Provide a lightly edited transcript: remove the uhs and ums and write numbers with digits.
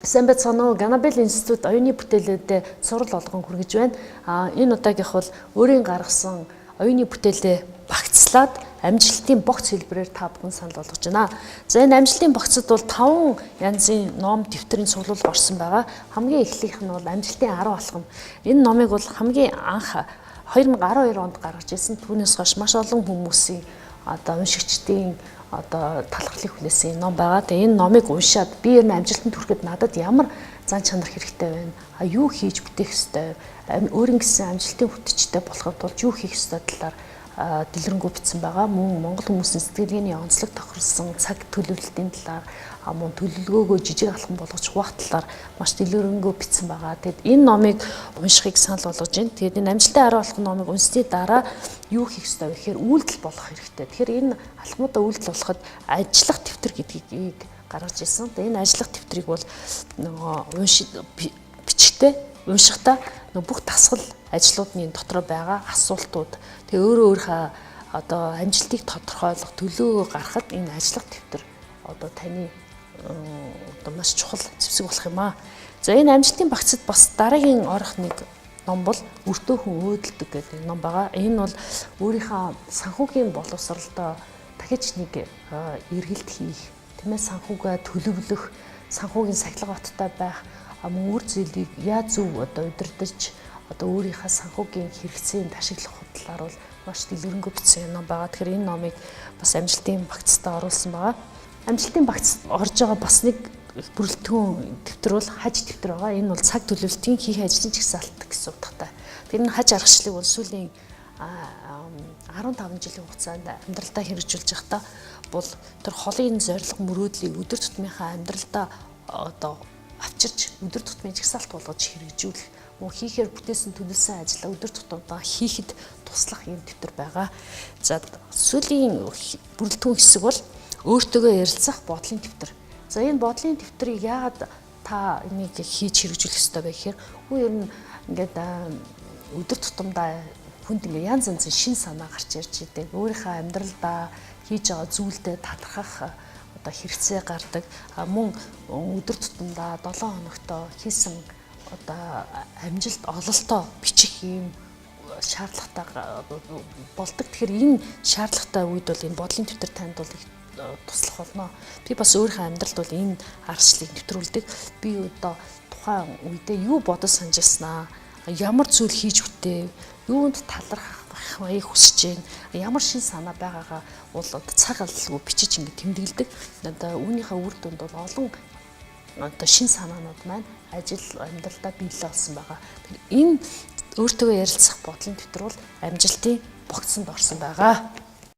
Сайн байцгаана уу? Ганабел институт оюуны бүтээлүүдэд сурал олгон хүргэж байна. Энэ удаагийнх бол өөрийн гаргасан оюуны бүтээлээ багцлаад амжилтын богц хэлбэрээр та бүхэн санал болгож байна. За, энэ амжилтын богцод бол 5 янзын ном, дэвтрийн цуглуулга орсон байгаа. Хамгийн эхлийнх нь бол амжилтын 10 алхам. Энэ номыг бол хамгийн анх 2012 онд гаргаж ирсэн. Түүнээс хойш маш олон хүмүүсийн, одоо уншигчдын одоо талархлыг хүлээсэн ном байгаа. Тэгээ энэ номыг уншаад би ер нь амжилтанд хүрэхэд надад ямар зан чанар хэрэгтэй байна? Юу хийж бүтээх ёстой? Өөрийн гэсэн амжилтын хүчтэй болоход тулд юу хийх ёстой талаар дэлгэрэнгүй бичсэн байгаа. Мөн Монгол хүмүүсийн сэтгэлгээний онцлог тохирсон цаг төлөвлөлтийн талаар, мөн төлөвлөгөөгөө жижиг алхам болгож хуваах талаар маш дэлгэрэнгүй бичсэн байгаа. Тэгэд энэ номыг уншихыг санал болгож байна. Тэгээд энэ амжилтын 10 алхам номыг уншсны дараа юу хийх ёстой вэ гэхээр үйлдэл болох хэрэгтэй. Тэгэхээр энэ алхмуудаа үйлдэл болоход ажиллах дэвтэр гэдгийг гаргаж ирсэн. Тэгээд энэ ажиллах дэвтрийг бол нөгөө унш бичгтээ уншихдаа нөгөө бүх дасгал ажлуудны дотроо байгаа асуултууд, тэгээ өөрөө өөрийнхөө одоо амжилтыг тодорхойлох, төлөөгөө гаргахад энэ ажиллах дэвтэр одоо таны одоо маш чухал зэвсэг болох юм аа. За, энэ амжилтын багцад бас дараагийн орох нэг ном бол өртөө хүн өөдөлдөг гэдэг ном байгаа. Энэ бол өөрийнхөө санхүүгийн боловсролдоо дахиж нэг эргэлт хийх, тийм ээ, санхүүгээ төлөвлөх, санхүүгийн сахилга баттай байх, мөн үр зүйлийг яаж зөв одоо удирдах, одоо өөрийнхөө санхүүгийн хэрэгцээнд ашиглах талаар бол маш дэлгэрэнгүй бичсэн ном байгаа. Тэгэхээр энэ номыг бас амжилтын багцтай оруулсан байгаа. Амжилтын багц орж байгаа бас нэг бүрэлдэхүүн дэвтэр бол хаж дэвтэр байгаа. Энэ бол цаг төлөвлөлтийн хийх ажлын жагсаалт гэсэн утгатай. Тэр энэ хаж аргачлалыг бол сүүлийн 15 жилийн хугацаанд амьдралдаа хэрэгжүүлж байхдаа бол тэр холын зорилго, мөрөөдлийг өдөр тутмынхаа амьдралдаа одоо авчирч, өдөр тутмын жагсаалт болгож хэрэгжүүлэх, мөн хийхээр бүтээсэн төлөвлөсөн ажлаа өдөр тутамдаа хийхэд туслах юм дэвтэр байгаа. За, сүүлийн бүрэлдэхүүн хэсэг бол өөртөөгөө ярилцах бодлын дэвтэр. За, энэ бодлын дэвтрийг яагаад та энийг хийж хэрэгжүүлэх ёстой вэ гэхээр үгүй ер нь ингээд өдөр тутамдаа хүнд ингээд янз янзын шин санаа гарч ирж идэг. Өөрийнхөө амьдралдаа хийж байгаа зүйлдээ талархах одоо хэрэгцээ гардаг. Мөн өдөр тутамдаа 7 хоногтоо хийсэн одоо амжилт ололтоо бичих юм шаардлагатай болдог. Тэгэхээр энэ шаардлагатай үед бол энэ бодлын дэвтэр танд бол их туслах болно. Би бас өөрийнхөө амьдралд бол энэ аргачлалыг нэвтрүүлдэг. Би одоо тухайн үедээ юу бодож санаж байснаа, ямар зүйл хийж бүтээв, юунд талархах маяг хүсэж байна, ямар шин санаа байгаагаа бол одоо цаг алдалгүй бичиж ингэ тэмдэглэдэг. Одоо үүнийхээ үр дүнд бол олон одоо шин санаанууд маань ажил амьдралдаа биелэл олсон байгаа. Тэгэхээр энэ өөртөө ярилцах бодлын дэвтэр бол амжилтын богцонд орсон байгаа.